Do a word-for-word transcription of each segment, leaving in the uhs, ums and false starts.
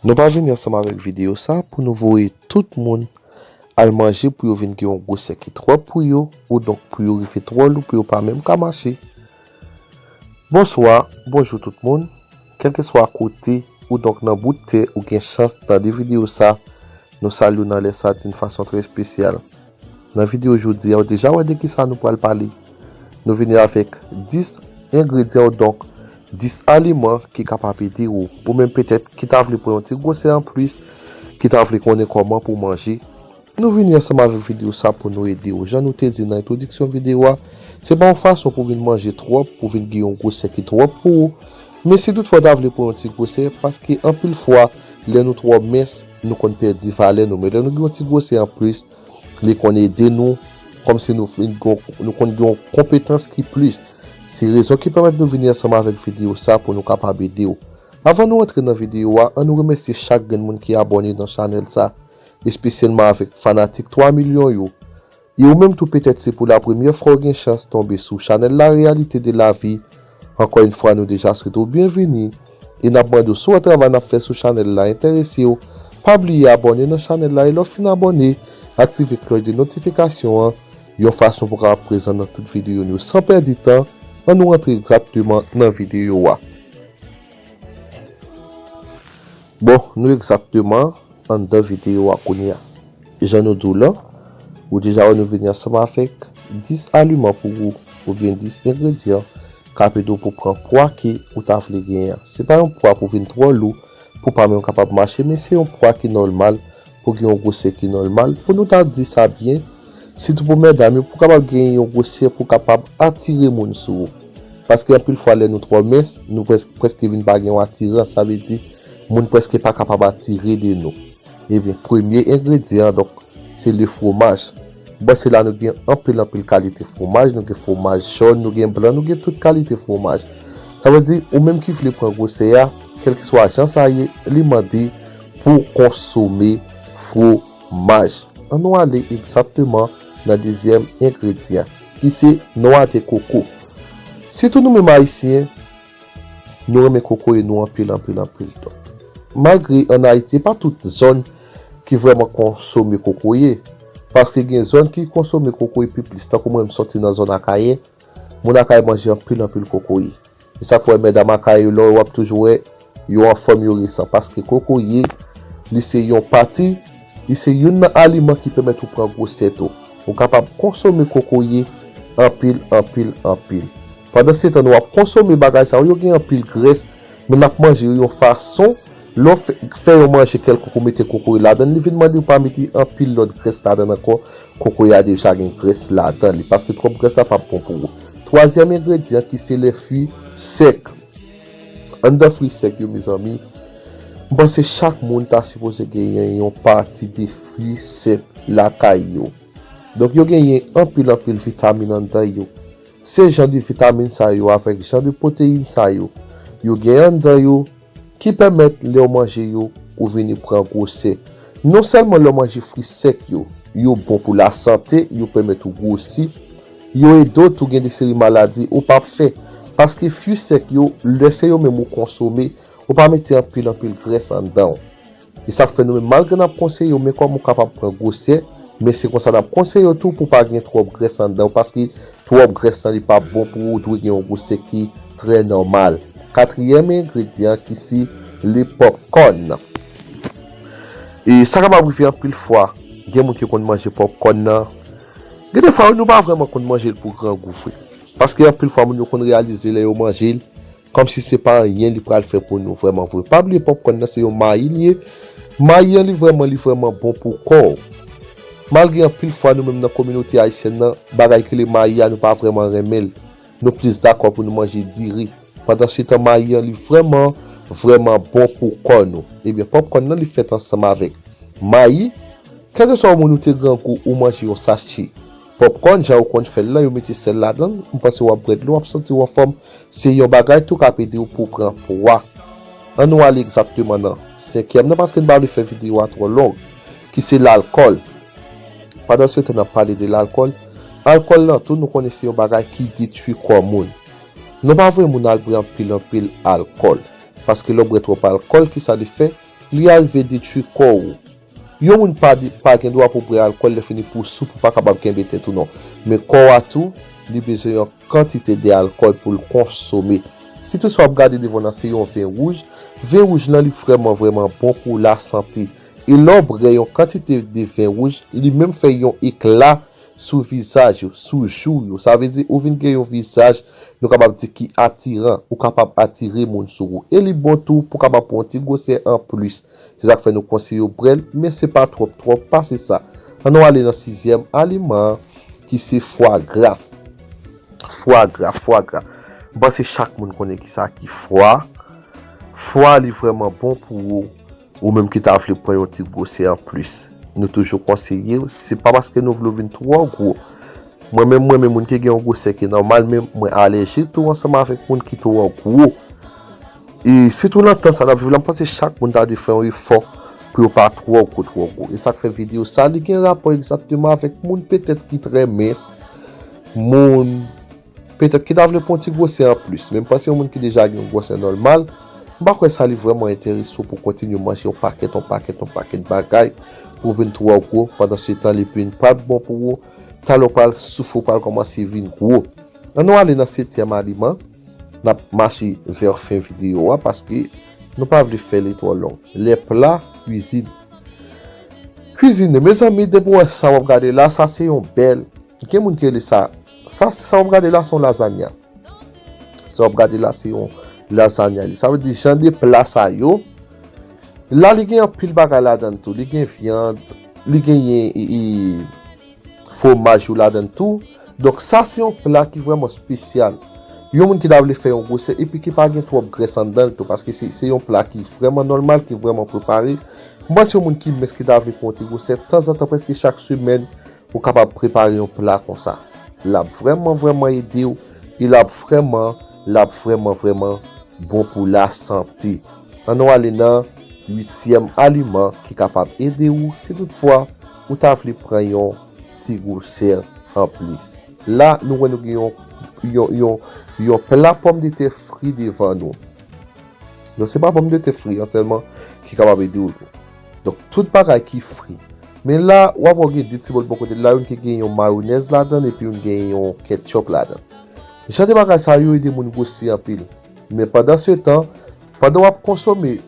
Nou pa vini ansanm avèk videyo sa pou nou voye tout moun al manje pou yo vin gen yon gwosè ki twòp pou yo, ou donk pou yo rive twò lou pou yo pa menm ka mache. Bonswa, bonjou tout moun. Kèlkeswa kote ou donk nan bout tè ou gen chans tande videyo sa, nou salye w nan lè sa di yon fason trè espesyal. Nan videyo jodi a, ou deja wè de kisa nou pral pale. Nou vini avèk dis engredyan, donk dis aliman ki kapab ede w, ou menm petèt ki ta vle pran yon ti gwosè anplis, ki ta vle konnen kòman pou manje. Nou vini ansanm avèk videyo sa pou nou ede w. Jan nou te di nan entwodiksyon videyo a, se pa yon fason pou vin manje twòp, pou vin gen yon gwosè ki twòp pou ou. Men si toutfwa w ta vle pran yon ti gwosè, paske anpil fwa, lè nou twò mens, nou konn pèdi valè nou. Men lè nou gen yon ti gwosè anplis, li konn ede nou, kòmsi nou, nou konn gen yon konpetans ki plis. Se rezon ki pèmèt nou vini ansanm avèk videyo sa pou nou kapab ede w. Avan nou antre nan videyo a, an nou remèsye chak grenn moun ki abòne nan chanèl sa, espesyalman avèk fanatik twa milyon yo. E ou menm tou, petèt se pou lapremyè fwa w gen chans tonbe sou chanèl La Réalité de la Vie. Ankò yon fwa, nou deja swete w byenvini. E n ap mande w, si w wè travay n ap fè sou chanèl la enterese w, pa bliye abòne nan chanèl la, e lè w fin abòne, aktive klòch de notifikasyon an, yon fason pou w kapab prezan nan tout videyo nou yo. San pèdi tan, an nou rantre egzakteman nan videyo a. Bon, nou egzakteman anndan videyo a kounye a. Jan nou di w lan, ou deja wè nou vini ansanm avèk dis aliman pou ou, oubyen dis engredyan k ap ede w pou pran pwa ke ou ta vle genyen an. Se pa yon pwa pou vin twò lou, pou pa menm kapab mache, men se yon pwa ki nòmal, pou gen yon gwosè ki nòmal. Pou nou ta di sa byen, sitou pou medam yo, pou kapab gen yon gwosè pou kapab atire moun sou ou. Paske anpil fwa lè nou twò mens, nou près-, prèske vin pa gen yon atirans, sa vle di moun prèske pa kapab atire de nou. Ebyen, premye engredyan an, donk, se le fromaj. Bon, se la nou gen anpil, anpil kalite fromaj, nou gen fromaj jòn, nou gen blan, nou gen tout kalite fromaj. Sa vle di, ou menm ki vle pran gwosè a, kèlkeswa jan sa ye, li mande pou w konsome fromaj. An nou ale egzakteman nan dezyèm engredyan, ki se nwa de koko. Sitou nou menm Ayisyen, nou renmen kokoye nou anpil, anpil, anpil. Donk, malgre ann Ayiti, pa tout zòn ki vrèman konsome kokoye, paske gen zòn ki konsome kokoye pi plis, tankou mwen, m soti nan zòn Akayè, moun Akayè manje anpil, anpil kokoye. E sa k fè medam Akayè yo, lè w ap toujou wè yo anfòm, yo resan, paske kokoye, li se yon pati, li se youn nan aliman ki pèmèt ou pran gwosè tou. Ou kapab konsome kokoye anpil, anpil, anpil. Pandan se tan nou ap konsome bagay sa yo, yo gen anpil grès, men n ap manje yo yon fason, lè w fè, fè yon manje kèlkonk ou mete kokoye ladan l, li vin mande w pa mete anpil lòt grès ladan l ankò. Kokoye a deja gen grès ladan li, paske twòp grès la p ap bon pou ou. Twazyèm engredyan ki se le fwi sèk. Anndan fwi sèk yo, mezanmi, m panse chak moun ta sipoze genyen yon pati de fwi sèk lakay yo. Donk, yo genyen anpil, anpil vitamin anndan yo. Se jan de vitamin sa yo avèk jan de pwoteyin sa yo, yo genyen anndan yo, ki pèmèt lè w manje yo, ou vini pran gwosè. Non sèlman lè w manje fwi sèk yo, yo bon pou lasante, yo pèmèt ou gwosi, yo ede w tou gen de seri maladi ou p ap fè. Paske fwi sèk yo, lè se yo menm ou konsome, ou pa mete anpil, anpil grès anndan w. E sa k fè nou menm, malgre n ap konseye w, men kòman w kapab pran gwosè, men se konsa n ap konseye w tou pou pa gen twòp grès anndan w, paske twòp grès lan, li p ap bon pou ou, ou dwe gen yon gwosè ki trè nòmal. Katriyèm engredyan ki se le pòpkòn. E sa kapab rive anpil fwa, gen moun ki konn manje pòpkòn nan. Gen de fwa, nou pa vrèman konn manje l pou grangou vre. Paske anpil fwa, moun yo konn reyalize lè yo manje l, kòmsi se pa anyen li pral fè pou nou vrèman vre. Pa bliye pòpkòn nan se yon mayi li ye. Mayi an li vrèman, li vrèman bon pou kò w. Malgre anpil fwa nou menm nan kominote ayisyèn nan, bagay ki rele mayi a nou pa vrèman renmen l. Nou plis dakò pou nou manje diri. Pandan se tan mayi an li vrèman, vrèman bon pou kò nou. Ebyen, pòpkòn nan li fèt ansanm avèk mayi, kèlkeswa yon moun ou te grangou ou manje yon sache pòpkòn, jan yo konn fè l lan, yo mete sèl ladan l, m panse w ap bwè dlo, w ap santi w anfòm, se yon bagay tou k ap ede w pou w pran pwa. An nou ale egzakteman nan senkyèm nan, paske n pa vle fè videyo a twò long, ki se lalkòl. Pandan se tan n ap pale de lalkòl, alkòl lan tou nou konnen se yon bagay ki detwi kò moun. Non pa voye moun al bwè anpil, anpil alkòl, paske lè w bwè twòp alkòl, kisa li fè? Li arive detwi kò w. Yon moun pa, di- pa gen dwa pou bwè alkòl, lè fini pou w sou, pou w pa kapab kenbe tèt ou non. Men kò w a tou, li bezwen yon kantite de alkòl pou l konsome. Si toutfwa w ap gade devan w nan se yon ven wouj, ven wouj lan li vrèman, vrèman bon pou lasante. E lè w bwè yon kantite de ven wouj, li menm fè yon ekla sou vizaj ou, sou jou yo. Sa vle di ou vin gen yon vizaj, nou kapab di ki atiran, ou kapab atire moun sou ou. E li bon tou pou kapab pran yon ti gwosè an plis. Se sa k fè nou konseye w bwè l, men se pa twòp, twòp pase sa. Ann nou ale nan sizyèm aliman an, ki se fwagra. Fwagra, fwagra. M panse chak moun konnen ki sa ki fwa. Fwa li vrèman bon pou ou, ou menm ki ta vle pran yon ti gwosè an plis. Nou toujou konseye w, se pa paske nou vle w vin twò gwo. Mwen menm, mwen menm, moun ki gen yon gwosè ki nòmal, men mwen alèji tou ansanm avèk moun ki twò gwo. E sitou nan tan sa n ap viv la, m panse chak moun ta dwe fè yon efò pou yo pa twò gwo, twò gwo. E sa k fè videyo sa, li gen rapò egzakteman avèk moun petèt ki trè mens, moun petèt ki ta vle pran yon ti gwosè an plis. Men m panse yon moun ki deja gen yon gwosè nòmal, m pa kwè sa li vrèman enterese w pou kontinye manje yon pakèt, yon pakèt, yon pakèt bagay pou w vin twò gwo, pandan se tan li vin pa bon pou ou, talè w pral soufri, w pral kòmanse vin gwo. Ann nou ale nan setyèm aliman. N ap mache vè fen videyo a paske nou pa vle fè li twò long. Les plats cuisine. Kwizine, mezanmi, depi w wè sa w ap gade la, sa se yon bèl. Gen moun ki rele sa, sa, sa w ap gade la, se yon lazanya. Sa w ap gade la, se yon lazanya. Sa vle di, jan de pla sa yo, la, li gen anpil bagay ladan l tou. Li gen vyann, li genyen, e, e, fwomaj yo ladan l tou. Donk, sa se yon pla ki vrèman espesyal. Yon moun ki ta vle fè yon gwosè epi ki pa gen twòp grès anndan l tou, paske se, se yon pla ki vrèman nòmal, ki vrèman prepare. M panse yon moun ki mens ki ta vle pran yon ti gwosè, tanzantan, prèske chak semèn, ou kapab prepare yon pla konsa. L ap vrèman, vrèman ede w, e l ap vrèman, l ap vrèman, vrèman bon pou lasante. Ann nou ale nan uityèm aliman ki kapab ede w si toutfwa ou ta vle pran yon ti gwosè anplis. La, nou wè nou gen yon, yon, yon, yon pla pòmdetè fri devan nou. Donk, se pa pòmdetè fri an sèlman ki kapab ede w tou. Donk, tout bagay ki fri. Men la, w ap wè gen de ti bòl bò kote l la, youn ki gen yon mayonèz ladan l, epi youn gen yon ketchup ladan l. Jan de bagay sa yo ede moun gwosi anpil. Men pandan se tan, pandan w ap konsome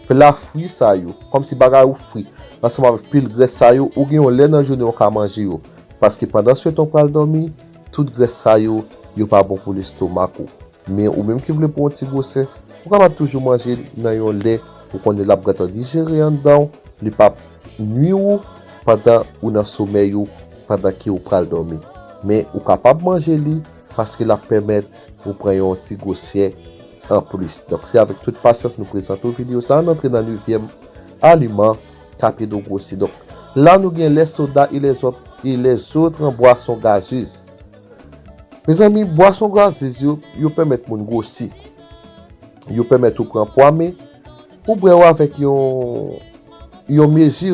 pla fri sa yo, kòmsi bagay ou fri, ansanm avèk pil grès sa yo, ou gen yon lè nan jounen w ka manje yo. Paske pandan se tan w pral dòmi, tout grès sa yo, yo pa bon pou lestomak ou. Men ou menm ki vle pran yon ti gwosè, ou kapab toujou manje l nan yon lè ou konnen l ap gentan dijere anndan w, li p ap nwi ou pandan ou nan somèy ou, pandan ke ou pral dòmi. Men ou kapab manje li paske l ap pèmèt ou pran yon ti gwosè anplis. Donk, se avèk tout pasyans nou prezante w videyo sa a, n antre nan nevyèm aliman k ap ede w gwosi. Donk, la nou gen les sodas et les autres, et les autres boissons gazeuses. Mezanmi, bwason gazez yo, yo pèmèt moun gwosi. Yo pèmèt ou pran pwa, men ou bwè yo avèk yon, yon mezi.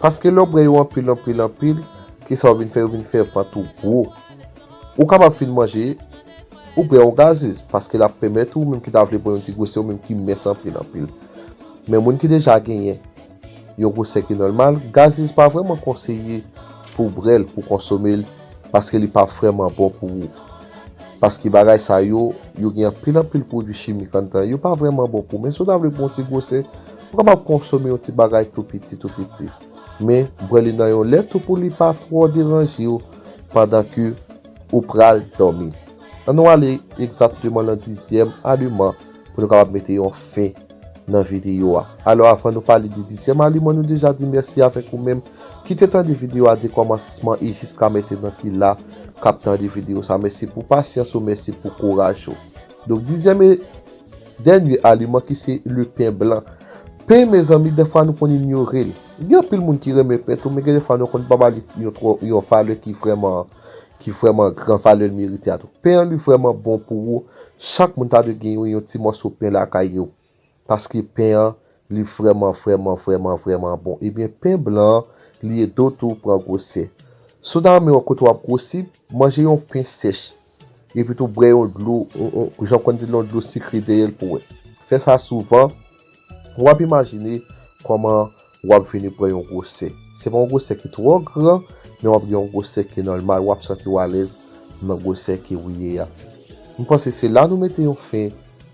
Paske lè w bwè yo anpil, anpil, anpil, kisa yo vin fè? Yo vin fè vant ou gwo. Ou kapab fin manje, ou bwè yon gazez, paske l ap pèmèt ou, menm ki ta vle pran yon ti gwosè, ou menm ki mens anpil, anpil. Men moun ki deja genyen yon gwosè ki nòmal, gazez pa vrèman konseye pou w bwè l, pou w konsome l, paske li pa vrèman bon pou ou. Paske bagay sa yo, yo gen anpil, anpil pwodui chimik anndan, yo pa vrèman bon pou ou. Men si w ta vle pran yon ti gwosè, ou kapab konsome yon ti bagay tou piti, tou piti. Men, bwè li nan yon lè tou pou li pa twò deranje w pandan ke ou pral dòmi. Ann nou ale egzakteman nan dizyèm aliman pou nou kapab mete yon fen nan videyo a. Alò, avan nou pale de dizyèm aliman, nou deja di mèsi avèk ou menm ki te tande videyo a de kòmansman e jiska mentenan ki la, k ap tande videyo sa. Mèsi pou pasyans ou, mèsi pou kouraj ou. Donk, dizyèm e dènye aliman ki se le pen blan. Pen, mezanmi, defwa nou konn inyore l. Gen anpil moun ki renmen pen tou, men gen defwa nou konn pa ba li yon twò, yon valè ki vrèman, ki vrèman gran valè l merite a tou. Pen an, li vrèman bon pou ou. Chak moun ta dwe gen yon, yon ti mòso pen lakay yo. Paske pen an, li vrèman, vrèman, vrèman, vrèman bon. Ebyen, pen blan an, li ede w tou pran gwosè. Si w ta renmen wè kote w ap gwosi, manje yon pen sèch. Epi tou bwè yon dlo, yon, yon, jan w konn di l, yon dlo sikre dèyè l pou wè. Fè sa souvan. W ap imajine, kòman w ap vini pran yon gwosè. Se pa yon gwosè ki twò gran, men w ap gen yon gwosè ki nòmal, w ap santi w alèz nan gwosè ke ou ye a. M panse se la nou mete yon fen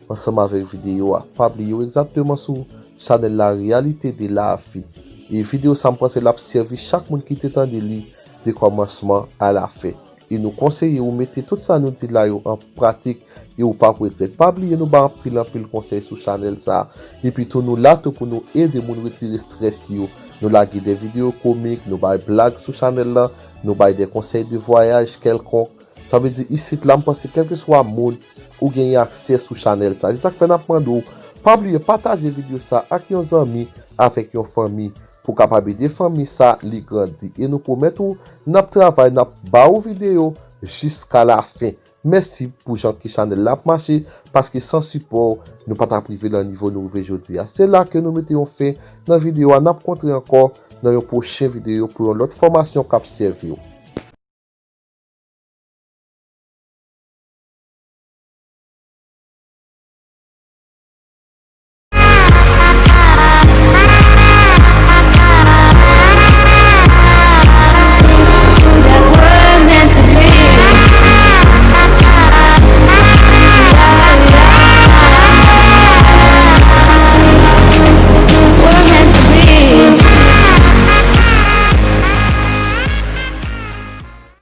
ansanm avèk videyo a. Pa bliye w egzakteman sou chanèl la, Réalité de la vie. E videyo sa, m panse l ap sèvi chak moun ki te tande li de kòmansman a la fen. E nou konseye ou mete tout sa nou di la yo an pratik e ou p ap regrèt. Pa bliye nou bay anpil anpil konsèy sou chanèl sa. Epi tou nou la tou pou nou ede moun retire strès yo. Nou lage de videyo komik, nou bay blag sou chanèl la, nou bay de konsèy de vwayaj kèlkonk. Sa vle di isit la, m panse kèlkeswa moun ou genyen aksè sou chanèl sa. Se sa k fè n ap mande w, pa bliye pataje videyo sa ak yon zanmi, avèk yon fanmi, pou kapab ede fanmi sa li grandi. E nou pwomèt ou, n ap travay, n ap ba ou videyo jiska la fen. Mèsi pou jan ke chanèl la ap mache, paske san sipò w, nou pa t ap rive nan nivo nou rive jodi a. Se la ke nou mete yon fen nan videyo a, n ap kontre ankò nan yon pwochen videyo pou yon lòt fòmasyon k ap sèvi w.